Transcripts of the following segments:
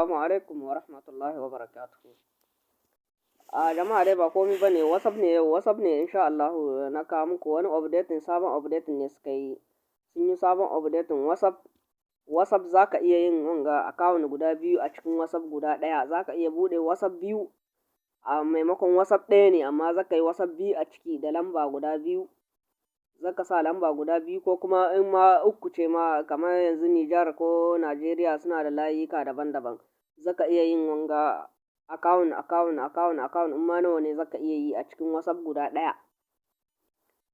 Assalamu alaikum wa rahmatullahi wa barakatuhu. A jama'a dai ba komai ba ne, WhatsApp ne yau, WhatsApp ne insha Allahu na kawo muku wani updating, sabon updating ne suka yi. Sun yi sabon updating WhatsApp. WhatsApp za ka iya yin wanga account guda biyu a cikin WhatsApp guda ɗaya. Za ka iya buɗe WhatsApp biyu a maimakon WhatsApp ɗaya ne, amma za ka yi WhatsApp biyu a ciki da lamba guda biyu. Za ka sa lamba guda biyu ko kuma in ma uku ce ma, kamar yanzu Nijar ko Najeriya suna da layuka daban-daban. Za ka iya yin wanga account, account, account, account in ma nawa ne za ka iya yi a cikin WhatsApp guda ɗaya.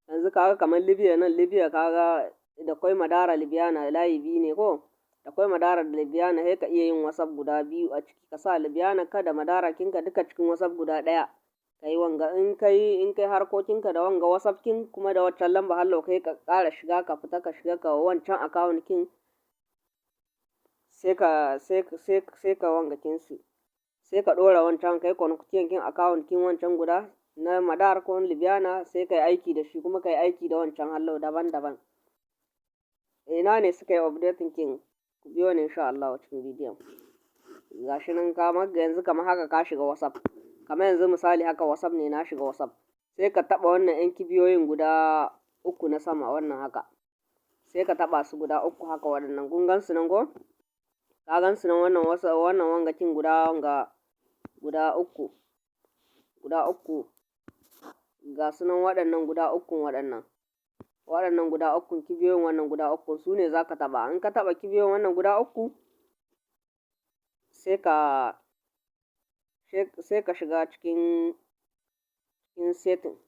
Yanzu ka ga kamar Libya nan, Libya ka ga da kwai Madara Libyana, layi biyu ne ko? Da kwai Madara da Libyana, sai ka iya yin WhatsApp guda biyu a ciki. Ka sa Libyana ka da Madara kinka duka cikin WhatsApp guda ɗaya. Ka yi wanga in kai harkokinka da wanga WhatsApp kin kuma da waccan lamba, hallau kai ka ƙara shiga, ka fita, ka shiga ka wancan account kin, sai ka wanga kinsu. Sai ka ɗora wancan, kai connecting kin account kin wancan guda na Madar ko Libyana, sai ka yi aiki da shi kuma ka yi aiki da wancan hallau daban-daban. Ina ne suka yi updating kin? Ku biyo ni insha Allahu cikin bidiyon. Gashi nan kamar yanzu, kamar haka ka shiga WhatsApp. Kamar yanzu misali haka WhatsApp ne, na shiga WhatsApp. Sai ka taɓa wannan ƴan kibiyoyin guda uku na sama wannan haka. Sai ka taɓa su guda uku haka waɗannan. Kun gan su nan ko? Ka gan su nan, wannan wasa, wannan wanga kin guda, wanga guda uku. Guda uku. Ga su nan waɗannan guda ukun waɗannan. Waɗannan guda ukun, kibiyoyin wannan guda uku su ne za ka taɓa. In ka taɓa kibiyoyin wannan guda uku, sai ka shiga cikin setting.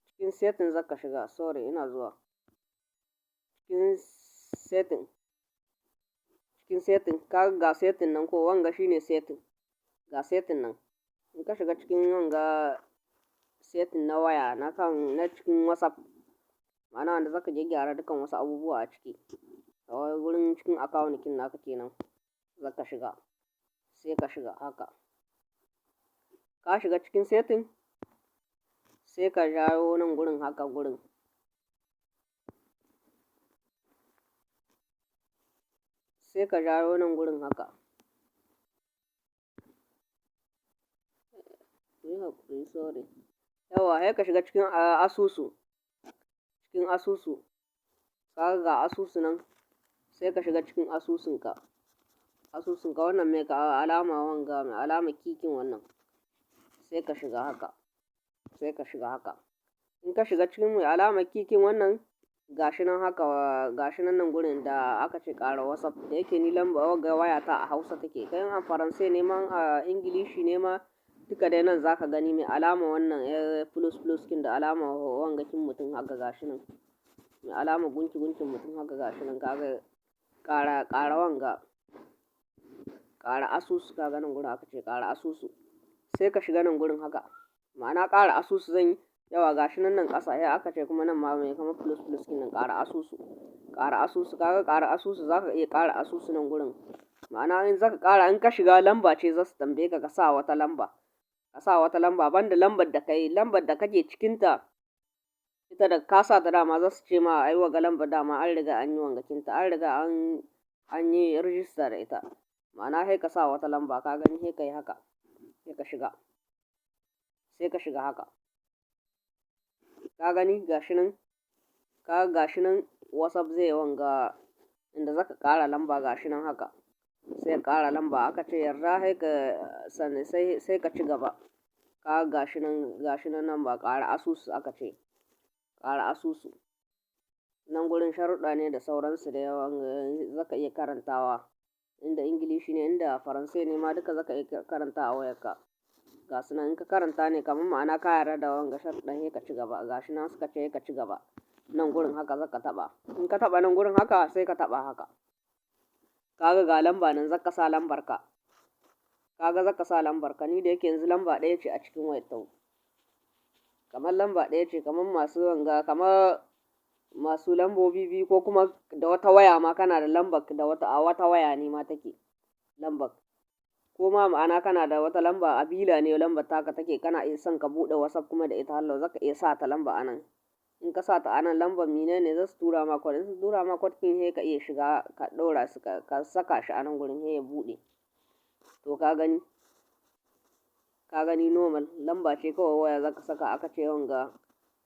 Cikin setting za ka shiga. Sorry, ina zuwa. Cikin setting. Cikin setting, ka ga setting nan ko? Wanga shine setting. Ga setting nan. In ka shiga cikin wanga setting na waya na kan na cikin WhatsApp, ma'ana wanda zaka gyaggyara dukkan wasu abubuwa a ciki. A wurin cikin account kin naka kenan zaka shiga. Sai ka shiga haka. Ka shiga cikin setting, sai ka jawo nan gurin haka gurin. Sai ka jawo nan gurin haka. Kuyi haƙuri, sorry. Yauwa, sai ka shiga cikin asusu. Cikin asusu. Ka ga asusu nan, sai ka shiga cikin asusunka. Asusunka wannan mai ka alama wanga mai alama kikin wannan. Sai ka shiga haka. Sai ka shiga haka. In ka shiga cikin mai alama kikin wannan, gashi nan haka, gashi nan nan gurin da aka ce ƙara WhatsApp. Da yake ni lamba wagga wayata a Hausa take. Kai in a Faranse ne ma, a Ingilishi ne ma, duka dai nan zaka gani mai alama wannan plus plus kin da alama wanga kin mutum haka, gashi nan. Mai alama gunki gunkin mutum haka, gashi nan, ka ga ƙara, ƙara wanga. Ƙara asusu, ka ga nan gurin aka ce ƙara asusu. Sai ka shiga nan gurin haka. Ma'ana ƙara asusu zan yi. Yauwa, gashi nan nan ƙasa sai aka ce kuma nan ma mai kamar plus plus kin nan, ƙara asusu. Ƙara asusu, ka ga ƙara asusu, zaka iya ƙara asusu nan gurin. Ma'ana in zaka ƙara, in ka shiga, lamba ce za su tambaye ka, ka sa wata lamba. Ka sa wata lamba banda lambar da ka yi, lambar da kake cikinta, ita da ka sa ta dama za su ce ma ai wagga lambar dama an riga an yi wangakinta, an riga an yi register da ita. Ma'ana sai ka sa wata lamba, ka gani, sai ka yi haka. Sai ka shiga. Sai ka shiga haka. Ka gani gashi nan, ka ga gashi nan WhatsApp zai wanga inda zaka ƙara lamba, gashi nan haka. Sai ka ƙara lamba, aka ce yarda, sai ka sani, sai ka ci gaba. Ka ga gashi nan, gashi nan nan ba ƙara asusu aka ce. Ƙara asusu. Nan gurin sharuɗa ne da sauransu da yawa zaka iya karantawa. Inda Ingilishi ne, inda Faranse ne ma, duka zaka iya karanta a wayarka. Ga su nan, in ka karanta ne kamar ma'ana ka yarda da wanga sharuɗan, sai ka ci gaba. Gashi nan suka ce sai ka ci gaba. Nan gurin haka zaka taɓa. In ka taɓa nan gurin haka, sai ka taɓa haka. Ka ga ga lamba nan, zaka sa lambar ka. Ka ga zaka sa lambar ka. Ni da yake yanzu lamba ɗaya ce a cikin wayar tau. Kamar lamba ɗaya ce, kamar masu wanga, kamar masu lambobi biyu ko kuma da wata waya ma kana da lambar da wata a wata waya ne ma take lambar. Ko ma ma'ana kana da wata lamba a bila ne lambar taka take, kana iya son ka buɗe WhatsApp kuma da ita hallau zaka iya sa ta lamba a nan. In ka sa ta a nan, lambar mine ne, za su tura ma code. In su tura ma code ɗin, sai ka iya shiga ka ɗora su, ka saka shi a nan gurin, sai ya buɗe. To ka gani, ka gani, normal lamba ce kawai waya zaka saka. Aka ce wanga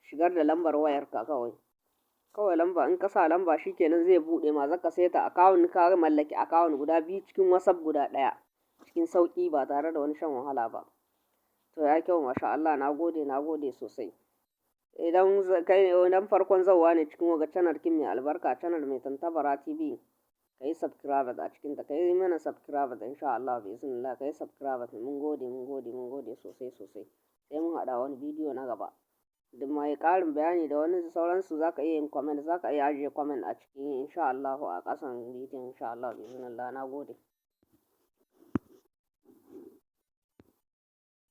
shigar da lambar wayarka kawai. Kawai lamba, in ka sa lamba shikenan, zai buɗe ma, zaka saita account. Ka mallaki account guda biyu cikin WhatsApp guda ɗaya cikin sauƙi ba tare da wani shan wahala ba. To ya kyau, masha Allah, na gode, na gode sosai. Idan kai idan farkon zauwa ne cikin waga channel kin mai albarka, channel mai Tantabara TV, ka yi subscribe a cikinta, ka yi mana subscribe, insha Allah, bi iznillah, ka yi subscribe. Mun gode, mun gode, mun gode sosai sosai. Sai mun haɗa wani bidiyo na gaba. Duk mai ƙarin bayani da wani sauransu, za ka iya yin comment, za ka iya ajiye comment a ciki, insha Allah, a ƙasan bidiyon, insha Allah, bi iznillah. Na gode.